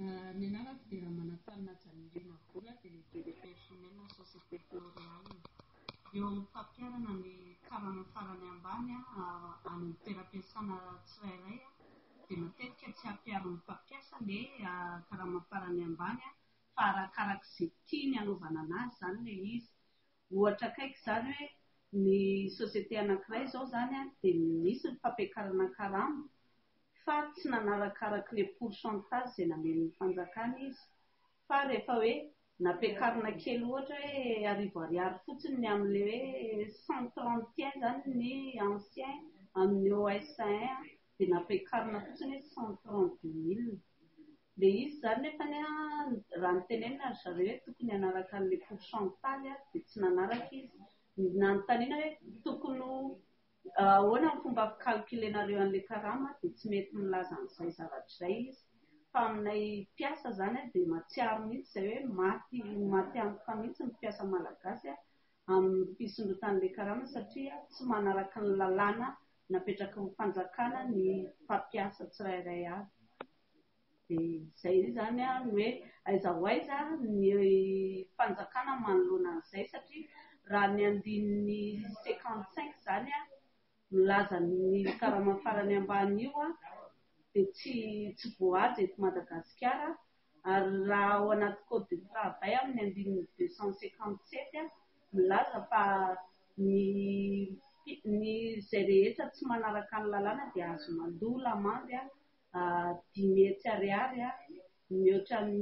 Ny anarako dia Ramanantanina Janirina Vola, délégué de personnel ny société Floréal. Eo amin'ny fampiharana ny karama farany ambany any amin'ny toeram-piasana tsirairay dia matetika tsy ampiharin'ny mpampiasa ilay karama farany ambany fa arakarak'izay tiany hanaovana anazy izany ilay izy. Ohatra akaiky izany hoe ny société anankiray izao izany dia misy ny fampiakarana karama fa tsy nanarakaraka ilay pourcentage izay namen'ny fanjakana izy fa rehefa hoe nampiakarina kely ohatra hoe 1000 ariary fotsiny ny amin'ilay hoe 131 izany ny ancien amin'ny OS 1 dia nampiakarina fotsiny hoe 132 000. Ilay izy izany nefany raha nitenenina ry zareo hoe tokony hanaraka an'ilay pourcentage dia tsy nanaraka izy. Nanontaniana hoe tokony ahoana ny fomba fi-calculer-nareo an'ilay karama dia tsy mety milaza an'izay zavatra izay izy. Fa aminay mpiasa izany dia mahatsiaro mihitsy izay hoe maty maty antoka mihitsy ny mpiasa malagasy amin'ny fisondrotan'ilay karama satria tsy manaraka ny lalàna napetraky ny fanjakana ny mpampiasa tsirairay avy. Dia izay izany no hoe aiza ho aiza ny fanjakana manoloana an'izay satria raha ny andininy 55 izany milaza ny karama farany ambany io dia tsy voahaja eto Madagasikara ary raha ao anaty code du travail amin'ny andininy 257 milaza fa ny izay rehetra tsy manaraka ny lalàna dia azo mandoa lamandy 500 ariary mihoatra ny